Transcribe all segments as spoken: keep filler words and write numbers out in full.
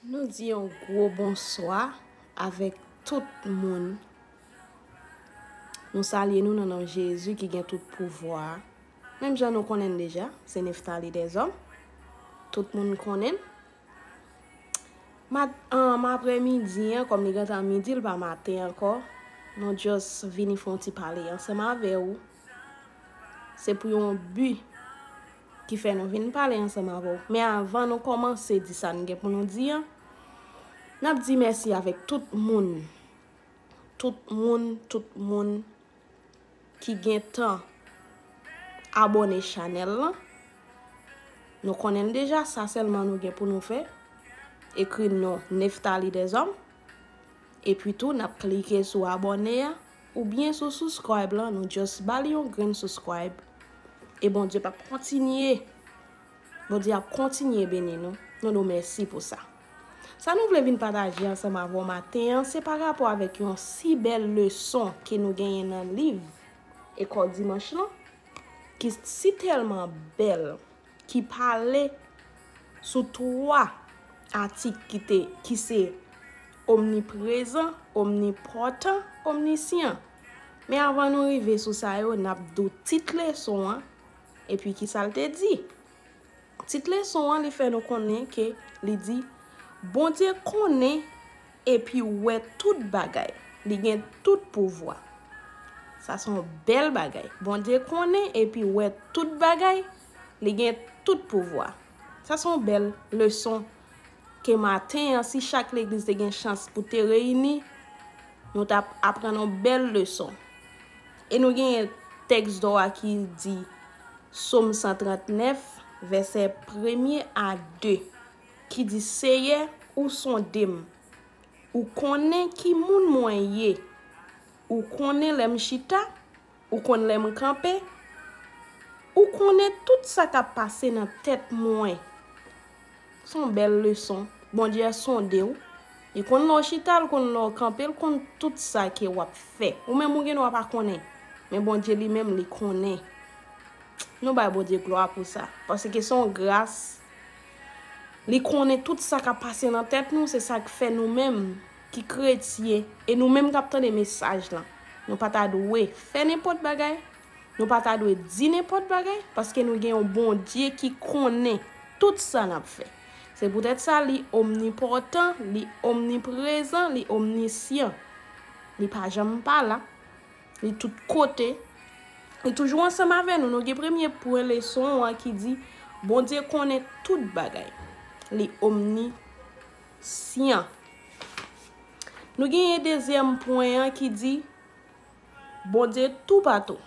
Nou di yon gwo bonswa avèk tout moun. Nou salye nou nan non Jezi ki gen tout pouvwa a. Menm jan nou konnen l deja, se Neftali Dèzòm. Tout moun konnen l. Mat-, um, aprè midi an, kòm li gentan midi, l pa maten ankò, nou just vini fè yon ti pale ansanm avè w. Se pou yon bi ki fè nou vin pale ansanm avè w. Men avan nou kòmanse di sa n gen pou nou di an, n ap di mèsi avèk tout moun, tout moun, tout moun ki gen tan abòne chanèl lan. Nou konnen l deja, sa sèlman nou gen pou nou fè. Ekri non Neftali Dèzòm. Epi tou, n ap klike sou abòne a, oubyen sou subscribe lan, nou just ba li yon grenn subscribe. E Bondye p ap kontinye, Bondye ap kontinye beni nou. Nou di w mèsi pou sa. Sa nou vle vin pataje ansanm avè w maten an, se pa rapò avèk yon si bèl leson ke nou genyen nan liv Ekòl Dimanch lan, ki si tèlman bèl, ki pale sou twa atik ki te, ki se omniprezan, omnipòtan, omnisyan. Men avan nou rive sou sa yo, n ap di w tit leson an, epi kisa l te di. Tit leson an, li fè nou konnen ke li di, Bondye konnen epi wè tout bagay. Li gen tout pouvwa. Sa se yon bèl bagay. Bondye konnen epi wè tout bagay. Li gen tout pouvwa. Sa se yon bèl leson ke maten an, si chak legliz te gen chans pou te reyini, nou t ap aprann yon bèl leson. E nou genyen tèks dò a ki di, Sòm san trannèf, vèsè premye a de, ki di, Seyè, ou sonde m. Ou konnen ki moun mwen ye. Ou konnen lè m chita. Ou konn lè m kanpe. Ou konnen tout sa k ap pase nan tèt mwen. Se yon bèl leson. Bondye a sonde w. Li konn lè w chita, l konn lè w kanpe, l konn tout sa ke w ap fè. Ou menm ou gen dwa pa konnen. Men Bondye li menm, li konnen. Nou bay Bondye glwa pou sa. Paske se yon gras. Li konnen tout sa k ap pase nan tèt nou, se sa k fè nou menm ki kretyen, e nou menm k ap tande mesaj lan, nou pa ta dwe fè nenpòt bagay, nou pa ta dwe di nenpòt bagay, paske nou gen yon Bondye ki konnen tout sa n ap fè. Se poutèt sa, li omnipòtan, li omniprezan, li omnisyan. Li pa janm pa la. Li tout kote. Li toujou ansanm avè nou. Nou gen premye pwen leson an ki di, Bondye konnen tout bagay. Li omnisyan. Nou genyen dezyèm pwen an ki di, Bondye toupatou.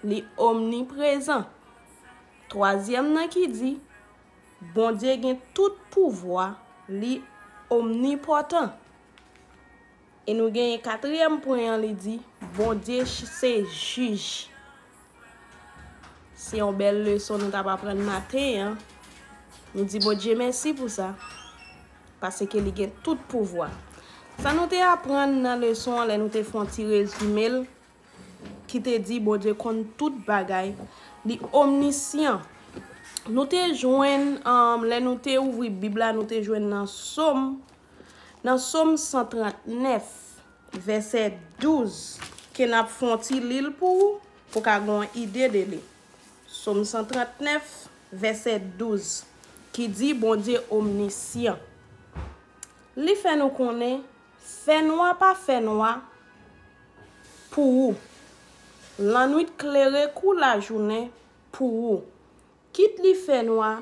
Li omniprezan. Twazyèm nan ki di, Bondye gen tout pouvwa, li omnipòtan. E nou genyen katriyèm pwen an, li di, Bondye ch-, se jij. Se yon bèl leson nou t ap aprann maten an. Nou di Bondye mèsi pou sa. Paske li gen tout pouvwa. Sa nou te aprann nan leson an, lè nou te fè yon ti rezime l, ki te di Bondye konn tout bagay, li omnisyan. Nou te jwenn, um, lè nou te ouvri Bib la, nou te jwenn nan Sòm, nan Sòm san trannèf, vèsè douz, ke n ap fè yon ti li l pou ou, pou w ka gen yon ide de li. Sòm san trannèf, vèsè douz, ki di Bondye omnisyan. Li fè nou konnen fènwa pa fènwa pou ou. Lannwit klere kou lajounen pou ou. Kit li fènwa,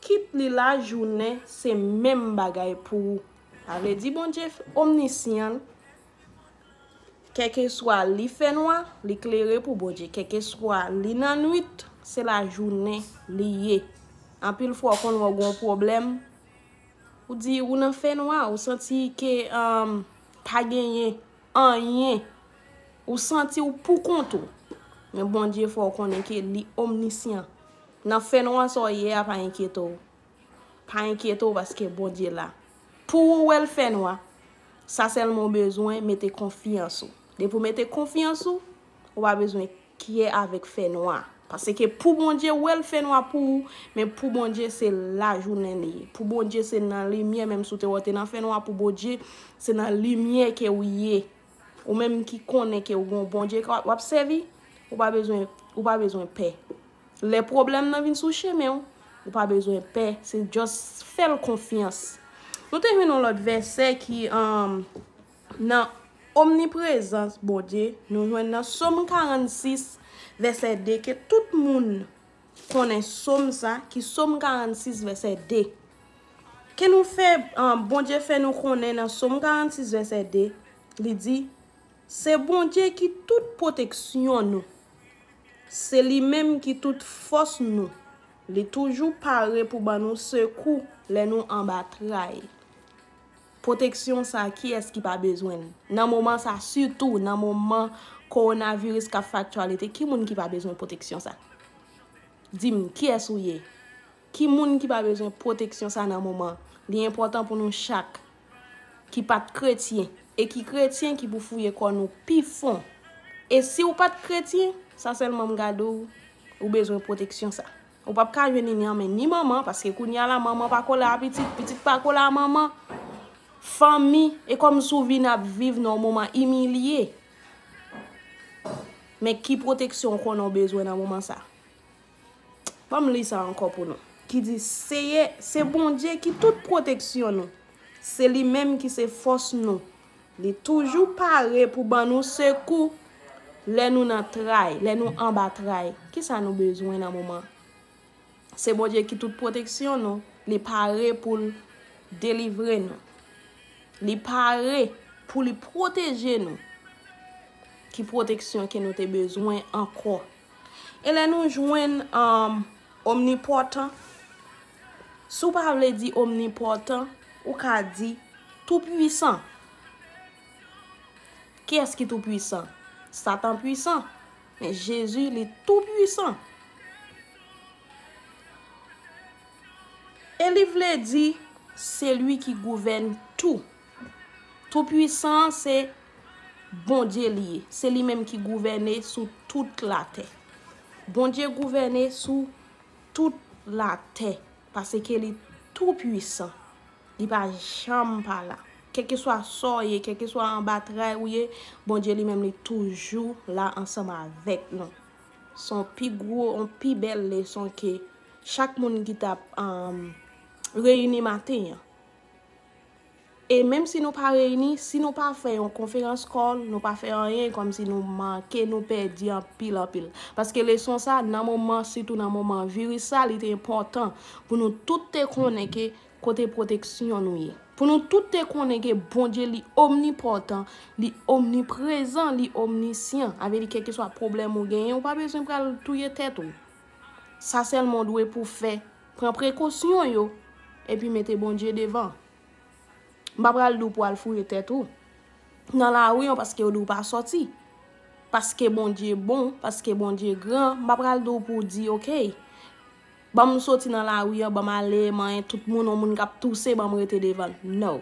kit li lajounen, se menm bagay pou ou. Sa vle di Bondye omnisyan, kèlkeswa li fènwa, li klere pou Bondye. Kèlkeswa li nan nwit, se lajounen li ye. Anpil fwa, w konn wè w gen yon pwoblèm, ou di ou nan fènwa, ou santi ke, um, pa genyen anyen. Ou santi w pou kont ou. Men Bondye fè w konnen ke li omnisyan. Nan fènwa sa w ye a, pa enkyete w. Pa enkyete w paske Bondye la. Pou ou wè l fènwa, sa sèlman w bezwen mete konfyans ou. Depi w mete konfyans ou, ou pa bezwen kyè avèk fènwa. Paske pou Bondye, wè l fènwa pou ou, men pou Bondye, se lajounen li ye. Pou Bondye, se nan limyè, menm si w te wè w te nan fènwa, pou Bondye, se nan limyè ke w ye. Ou menm ki konnen ke w gen yon Bondye ke w ap sèvi, ou pa bezwen, ou pa bezwen pè. Lè pwoblèm nan vin sou chemen w, ou pa bezwen pè, se just fè l konfyans. Nou te jwenn yon lòt vèsè ki, um, nan omniprezans Bondye, nou jwenn nan Sòm karannsis, vèsè de, ke tout moun konnen Sòm sa, ki Sòm karannsis, vèsè de. Ke nou fè, um, Bondye fè nou konnen nan Sòm karannsis, vèsè de, li di, se Bondye ki tout pwoteksyon nou. Se li menm ki tout fòs nou. Li toujou pare pou ban nou sekou lè nou anba tray. Pwoteksyon sa, kiyès ki pa bezwen l? Nan moman sa, sitou nan moman kowonaviris k ap fè aktyalite, ki moun ki pa bezwen pwoteksyon sa? Di m, kiyès ou ye? Ki moun ki pa bezwen pwoteksyon sa nan moman? Li enpòtan pou nou chak ki pa t kretyen e ki kretyen ki pou fouye kò nou pi fon. E si w pa t kretyen, sa sèlman m gade w, ou bezwen pwoteksyon sa. Ou p ap ka jwenn li nan men ni manman, paske kounye a la, manman pa kole a pitit, pitit pa kole a manman. Fanmi, e kòmsi w vin ap viv nan yon moman imilye. Men ki pwoteksyon w konnen w bezwen nan moman sa? Ban m li sa ankò pou nou. Ki di, Seyè, se Bondye ki tout pwoteksyon nou. Se li menm ki se fòs nou. Li toujou pare pou ban nou sekou lè nou nan tray, lè nou anba tray. Kisa nou bezwen nan moman? Se Bondye ki tout pwoteksyon nou. Li pare pou l delivre nou. Li pare pou li pwoteje nou. Ki pwoteksyon ke nou te bezwen ankò? E lè nou jwenn, um, omnipòtan, si w pa vle di omnipòtan, ou ka di toupwisan. Kiyès ki toupwisan? Satan pwisan, men Jezi, li toupwisan. E li vle di, se li ki gouvèn tou. Toupwisan an se Bondye li ye. Se li menm ki gouvène sou tout latè. Bondye gouvène sou tout latè, paske li toupwisan. Li pa janm pa la. Kèlkeswa sa w ye, kèlkeswa anba tray ou ye, Bondye li menm li toujou la ansanm avèk nou. Se yon pi gwo, yon pi bèl leson ke chak moun ki t ap, um, reyini maten an. E menm si nou pa reyini, si nou pa fè yon konferans call, nou pa fè anyen, kòmsi nou manke, nou pèdi anpil, anpil. Paske leson sa, nan moman, sitou nan moman viris sa, li te enpòtan pou nou tout te konnen ke kote pwoteksyon nou ye. Pou nou tout te konnen ke Bondye li omnipòtan, li omniprezan, li omnisyan. Sa vle di kèlkeswa pwoblèm ou genyen, ou pa bezwen pral touye tèt ou. Sa sèlman w dwe pou fè, pran prekosyon yo, epi mete Bondye devan. M pa pral di w pou al fouye tèt ou nan lari an paske yo di w pa sòti. Paske Bondye bon, paske Bondye gran, m pa pral di w pou w di, "Oke, ban m soti nan lari an, ban m ale, manyen tout moun, yon moun k ap touse, ban m rete devan l." No.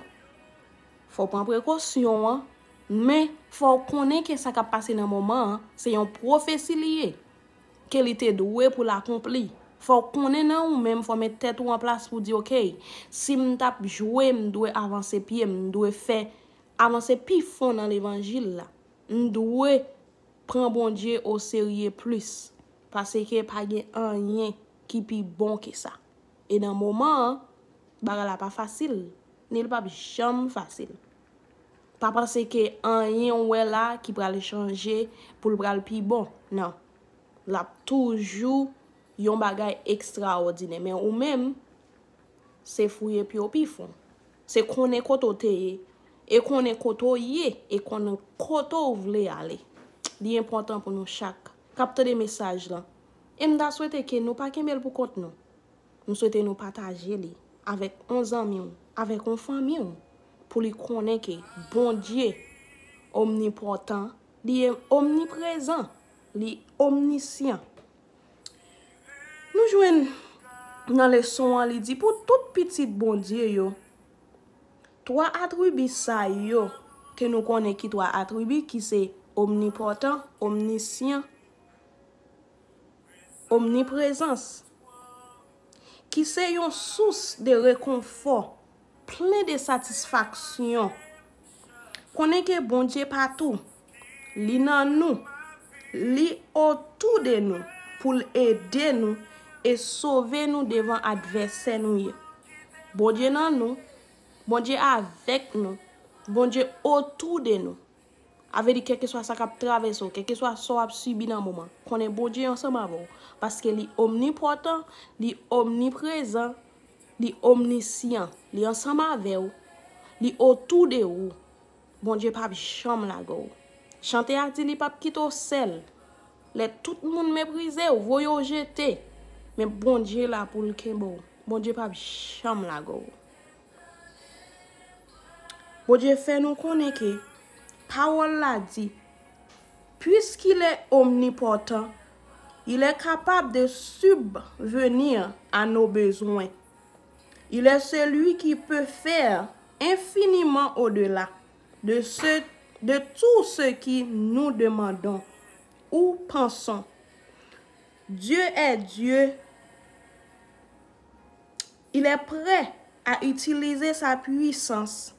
Fò w pran prekosyon an, men fò w konnen ke sa k ap pase nan moman an, se yon pwofesi li ye, ke li te dwe pou l akonpli. Fò w konnen nan ou menm, fò w met tèt ou an plas pou w di, "Oke, si m t ap jwe, m dwe avanse pye m, m dwe fè avanse pi fon nan levanjil la. M dwe pran Bondye oserye plis, paske pa gen anyen ki pi bon ke sa." E nan moman an, bagay la pa fasil, ni l p ap janm fasil. Pa panse ke anyen w wè la ki pral chanje pou l pral pi bon. Non. L ap toujou yon bagay ekstraòdinè. Men ou menm, se fouye pye w pi fon. Se konnen kote w te ye, e konnen kote w ye, e konnen kote w vle ale. Li enpòtan pou nou chak k ap tande mesaj lan. E m ta swete ke nou pa kenbe l pou kont nou. M swete nou pataje li avèk yon zanmi w, avèk yon fanmi w, pou li konnen ke Bondye omnipòtan, li omniprezan, li omnisyan. Nou jwenn nan leson an, li di, pou tout pitit Bondye yo, twa atribi sa yo ke nou konnen ki twa atribi, ki se omnipòtan, omnisyan, omniprezans, ki se yon sous de rekonfò, plen de satisfaksyon. Konnen ke Bondye patou, li nan nou, li otou de nou pou l ede nou e sove nou devan advèsè nou ye. Bondye nan nou, Bondye avèk nou, Bondye otou de nou. A vle di, kèlkeswa sa k ap travèse w, kèlkeswa sa w ap sibi nan moman, konnen Bondye ansanm avè w, paske li omnipòtan, li omniprezan, li omnisyan, li ansanm avè w, li otou de ou. Bondye p ap janm lage w. Chante a di li p ap kite w sèl. Lè tout moun meprize w, voye w jete, men Bondye la pou l kenbe w. Bondye p ap janm lage w. Bondye fè nou konnen ke pawòl la di, puisqu'il est omnipotent, il est capable de subvenir à nos besoins. Il est celui qui peut faire infiniment au-delà de ce, de tout ce que nous demandons ou pensons. Dieu est Dieu. Il est prêt à utiliser sa puissance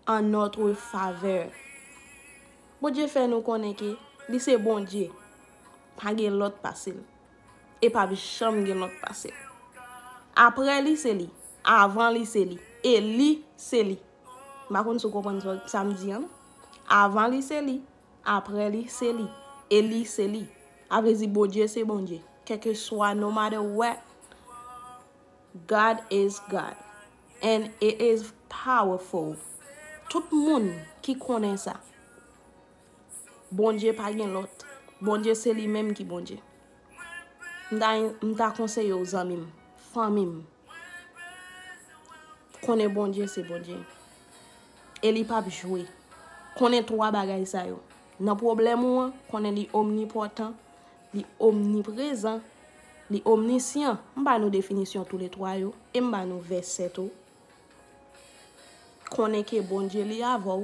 en notre faveur. Bondye fè nou konnen ke li se Bondye. Pa gen lòt pase l. E p ap janm gen lòt pase l. Apre li, se li. Avan li, se li. E li, se li. M pa konn si w konprann sa, sa m di an, non? Avan li, se li. Apre li, se li. E li, se li. A vle di, Bondye se Bondye. Kèlkeswa, no matter what, God is God. And it is powerful. Tout moun ki konnen sa, Bondye pa gen lòt. Bondye se li menm ki Bondye. M ta, m ta konseye w, zanmi m, fanmi m, konnen Bondye se Bondye. E li p ap jwe. Konnen twa bagay sa yo. Nan pwoblèm ou an, konnen li omnipòtan, li omniprezan, li omnisyan. M ba nou definisyon toule twa yo, e m ba nou vèsè tou. Konnen ke Bondye li avè w,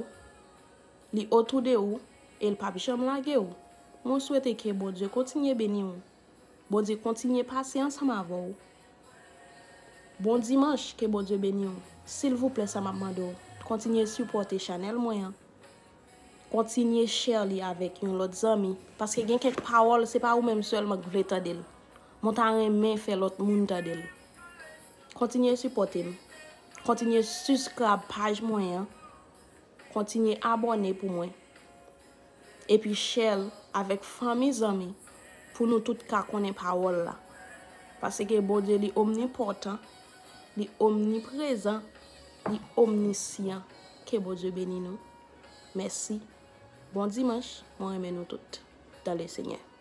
li otou de ou, e l p ap janm lage w. Mwen swete ke Bondye kontinye beni w. Bondye kontinye pase ansanm avè w. Bon dimanch, ke Bondye beni w. Silvouplè, sa m ap mande w, kontinye sipòte chanèl mwen an. Kontinye share li avèk yon lòt zanmi, paske gen kèk pawòl, se pa ou menm sèlman k vle tande l. Mwen ta renmen fè lòt moun tande l. Kontinye sipòte m. Kontinye subscribe paj mwen an. Kontinye abòne pou mwen. Epi share l avèk fanmi, zanmi, pou nou tout ka konnen pawòl la. Paske Bondye li omnipòtan, li omniprezan, li omnisyan. Ke Bondye beni nou. Mèsi. Bon dimanch. Mwen renmen nou tout. Dans le Seigneur.